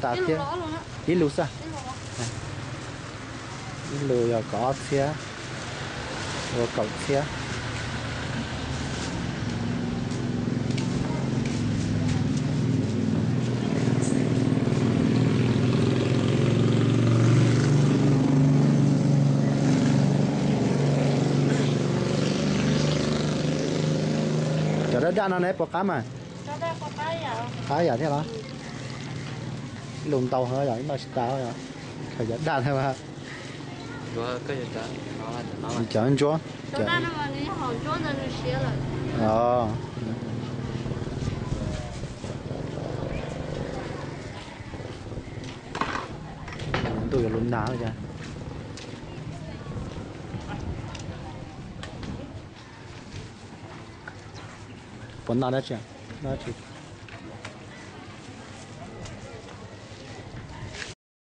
tas thiab. Ib lus xwb. Ib lus yog kaum ob txhiab, ua kaum txhiab. Cov daj daj no neb puas qab mas? Qab yam thiab los? Ib lus ntau heev yom, ib no tsis tas yom. Khaws cov daj thiab mas. Cov ntsuab. Ntuj yuav lus nag cas. Puas noj dab tsi? Noj dab tsi?